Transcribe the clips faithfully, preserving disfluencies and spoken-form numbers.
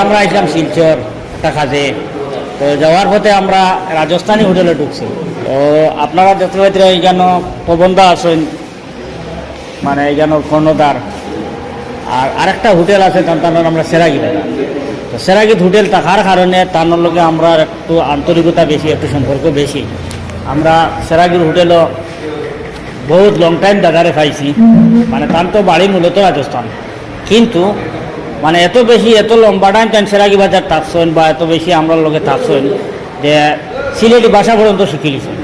আমরা আইছিলাম শিলচর একটা কাজে। তো যাওয়ার পথে আমরা রাজস্থানি হোটেলো ঢুকছি। তো আপনারা দেখতে পাইতরা, এইখানো পবনদা আছইন, মানে এইখানো কর্ণধার। আর আরেকটা হোটেল আছে, তান তান নাম আমরা সেরাগিত। তো সেরাগিত হোটেল থাকার কারণে তান লগে আমরা একটু আন্তরিকতা বেশি, একটু সম্পর্ক বেশি। আমরা সেরাগির হোটেলো বহুত লং টাইম দাদারে পাইছি। মানে তান তো বাড়ি মূলত রাজস্থান, কিন্তু মানে এত বেশি, এত লম্বা টাইম তান সেরাগি বাজার থাকছইন বা এত বেশি আমরার লগে থাকছইন যে সিলেটি ভাষা পর্যন্ত শিখিলিছইন।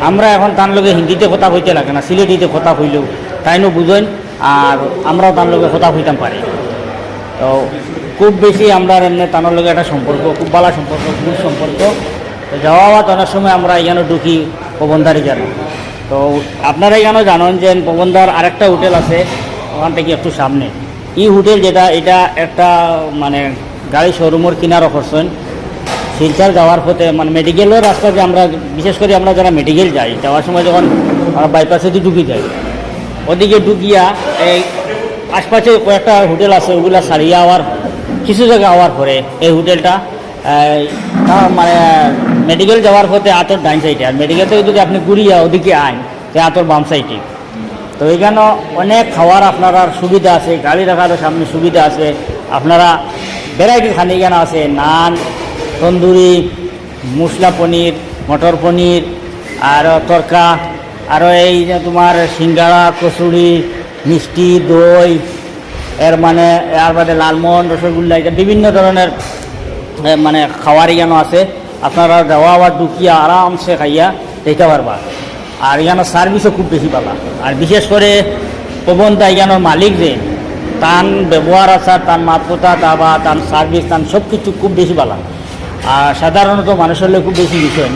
আমরা এখন তান লগে হিন্দিতে কথা কইতে লাগে না, সিলেটিতে কথা কইলেও তাইনও বুঝইন, আর আমরাও তান লগে কথা কইতাম পারি। তো খুব বেশি আমরার এমনে তান লগে একটা সম্পর্ক, খুব ভালা সম্পর্ক, good সম্পর্ক। তো যাওয়া আওয়াত অনেক সময় আমরা এখানো ঢুকি পবনদার এখানো। তো আপনারা এখানো জানইন যে পবনদার আরেকটা হোটেল আছে, ওখান থাকি একটু সামনে। ই হোটেল যেটা, এটা একটা মানে গাড়ি শোরুমর কিনারো করছইন। শিলচর যাওয়ার পথে মানে মেডিকেলর রাস্তা যে আমরা, বিশেষ করি আমরা যারা মেডিকেল যাই, যাওয়ার সময় যখন আমরা বাইপাসেদি ঢুকি যাই, ওদিকে ঢুকিয়া এই আশপাশে কয়েকটা হোটেল আছে, ওগুলা ছাড়িয়া আবার কিছু জাগা আওয়ার পরে এই হোটেলটা, এই, তা মানে মেডিকেল যাওয়ার পথে আতর ডাইন সাইডে, আর মেডিকেল থাকি যদি আপনে ঘুরিয়া ওদিকে আইন, তে আতর বাম সাইডে। তো এইখানো অনেক খাওয়ার আপনারার সুবিধা আছে, গাড়ি রাখারও সামনে সুবিধা আছে। আপনারা ভ্যারাইটি খানি এখানো আছে, নান, তন্দুরি, মশলা পনির, মটর পনির, আর তরকা, আরও এই যে তোমার সিঙ্গাড়া, কচুরি, মিষ্টি, দই, এর মানে, এর বাদে লালমোহন, রসগোল্লা, এটা বিভিন্ন ধরনের, এ, মানে খাওয়ার এখানো আছে। আপনারা যাওয়া আওয়াত ঢুকিয়া আরামসে খাইয়া যাইতা পারবা। আর এখানো সার্ভিসও খুব বেশি ভালা। আর বিশেষ করে পবনদা এখানোর মালিক যে, তান ব্যবহার আচার, তান মাত কথা, তা বা তান সার্ভিস, তান সব কিছু খুব বেশি ভালা। আর সাধারণত মানুষর লগে খুব বেশি মিশইন।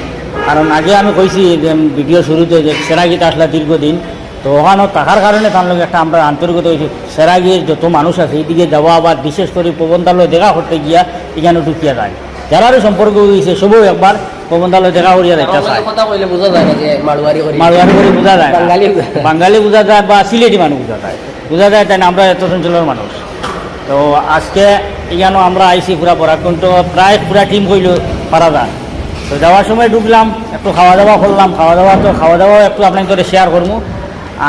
কারণ আগে আমি কইছি যে ভিডিও শুরুতে যে সেরাগিত আসলা দীর্ঘদিন, তো ওখানো থাকার কারণে তান লগে একটা আমরা আন্তরিকতা অইছে। সেরাগির যত মানুষ আছে, এইদিকে যাওয়া আবার বিশেষ করি পবনদার লগে দেখা করতে গিয়া এখানো ঢুকিয়া যায়। যারারও সম্পর্ক অইছে, সবেউ একবার পবনদার লগে দেখা করিয়া যাইতা চায়। কথা কইলে বুঝা যায় না যে মারোয়ারি করি। মারোয়ারি করি বুঝা যায় না। বাঙালি বুঝা যায়। বাঙালি বুঝা যায় বা সিলেটি মানুষ বুঝা যায়। বুঝা যায় তাইন আমরা এত চঞ্চলর মানুষ। তো আজকে এখানো আমরা আইছি পুরা বরাকণ্ঠ, প্রায় পুরা টিম কইলো পারা যায়। তো যাওয়ার সময় ঢুকলাম, একটু খাওয়া দাওয়া করলাম, খাওয়া দাওয়া তো, খাওয়া দাওয়াও একটু আপনাইনতরে শেয়ার করমু।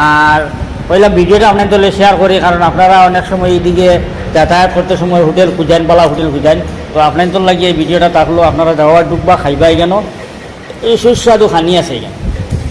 আর কইলা ভিডিওটা আপনাইনতর লগে শেয়ার করি, কারণ আপনারা অনেক সময় এইদিকে যাতায়াত করতে সময় হোটেল খুঁজেন, ভালা হোটেল খুঁজেন। তো আপনাইনতর লাগি এই ভিডিওটা থাকলো, আপনারা যাওয়া ঢুকবা, খাইবা এখানো, এই সুস্বাদু খানি আছে এখানো।